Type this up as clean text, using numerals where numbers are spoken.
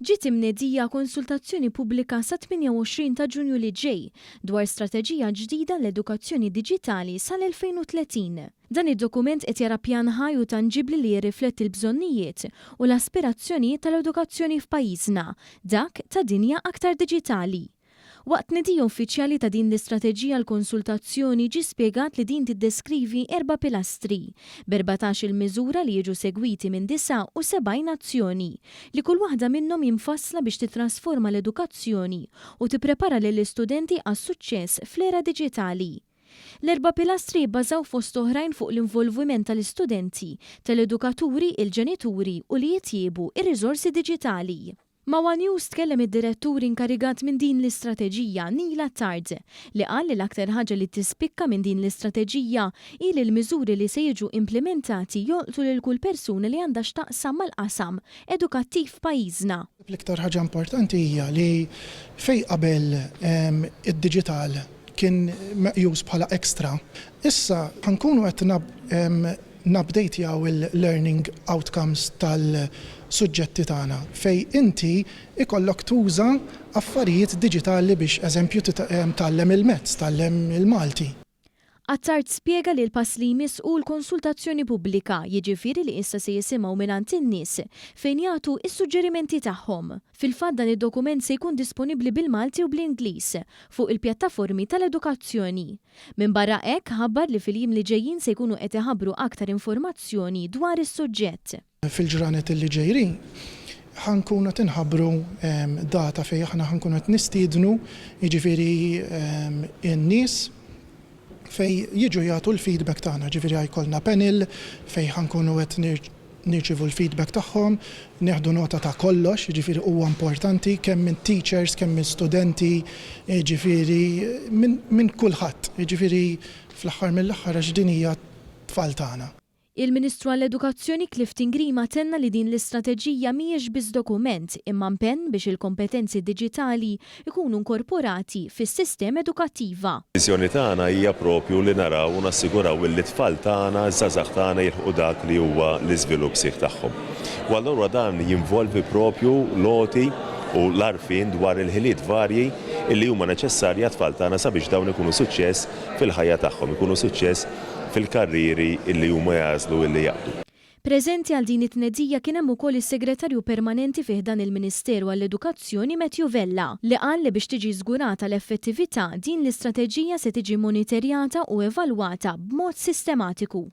Ġiet imnedija konsultazzjoni pubblika sat-28 ta' Ġunju li ġej dwar strateġija ġdida għall-edukazzjoni diġitali sal-2030. Dan id-dokument qed jara pjan ħaj u tanġibbli li jirrifletti l-bżonnijiet u l-aspirazzjonijiet tal-edukazzjoni f'pajjiżna, dak ta' dinja aktar diġitali. Waqt tnedija uffiċjali ta' din l-istrateġija għall-konsultazzjoni ġie spjegat li din tiddeskrivi erba' pilastri, b'erbatax-il miżura li jiġu segwiti minn 79 azzjoni, li kull waħda minnhom hi mfassla biex tittrasforma l-edukazzjoni u tipprepara lill-istudenti għas-suċċess fl-era diġitali. L-erba' pilastri jibbażaw fost oħrajn fuq l-involviment tal-istudenti, tal-edukaturi, il-ġenituri u li jitjiebu r-riżorsi diġitali. Ma' one News tkellem id-direttur inkarigat minn din l-istrateġija, Neil Attard, li qal li l-aktar ħaġa li tispikka minn din l-istrateġija hi li l-miżuri li se jiġu implimentati jolqtu lil kull persuna li għandha x'taqsam mal-qasam edukattiv f'pajjiżna. L-iktar ħaġa importanti hija li fejn qabel id-diġital kien meqjus bħala extra, issa ħa nkunu qed nupdatjaw il-learning outcomes tal-suġġetti tagħna fejn inti ikollok tuża affarijiet diġitali biex eżempju tgħallem il-maths, tgħallem il-Malti. Attard spjega li l-pass li jmiss hu l-konsultazzjoni pubblika, jiġifieri li issa se jisimgħu mingħand in-nies fejn jagħtu s-suġġerimenti tagħhom. Fil-fatt dan id-dokument se jkun disponibbli bil-Malti u bl-Ingliż fuq il-pjattaformi tal-edukazzjoni. Minbarra hekk, ħabbar li fil-jiem li ġejjin se jkunu qed iħabbru aktar informazzjoni dwar is-suġġett. Fil-ġranet li ġejjin ħa nkunu qed inħabbru data fejn aħna ħa nkunu qed nistiednu jiġifieri n-nies fejn jiġu jagħtu l-feedback tagħna, ġifieri ħa jkollna panel fejn ħa nkunu qed nirċievu l-feedback tagħhom, nieħdu nota ta' kollox, jiġifieri huwa importanti kemm minn teachers, kemm minn studenti, jiġifieri minn kulħadd, jiġifieri fl-aħħar mill-aħħar għax din hija t-tfal tagħna. Il-Ministru għall-Edukazzjoni Clifton Grima tenna li din l-istrateġija mhijiex biss dokument imma impenn biex il-kompetenzi diġitali jkunu nkorporati fis-sistema edukattiva. Il-viżjoni tagħna hija propju li naraw u nassiguraw illi t-tfal tagħna, iż-żgħażagħ tagħna jilħqu dak li huwa l-iżvilupp sħiħ tagħhom. U allura dan jinvolvi propju l-għoti u l-għarfien dwar il-ħiliet varji illi huma neċessarji għat-tfal tagħna sabiex dawn ikunu suċċess fil-ħajja tagħhom, ikunu suċċess fil-karrieri illi huma jagħżlu illi jaqdu. Preżenti għal din it-tnedija kien hemm ukoll is-Segretarju Permanenti fi ħdan il-Ministeru għall-Edukazzjoni Matthew Vella, li qal li biex tiġi żgurata l-effettività, din l-istrateġija se tiġi moniterjata u evalwata b'mod sistematiku.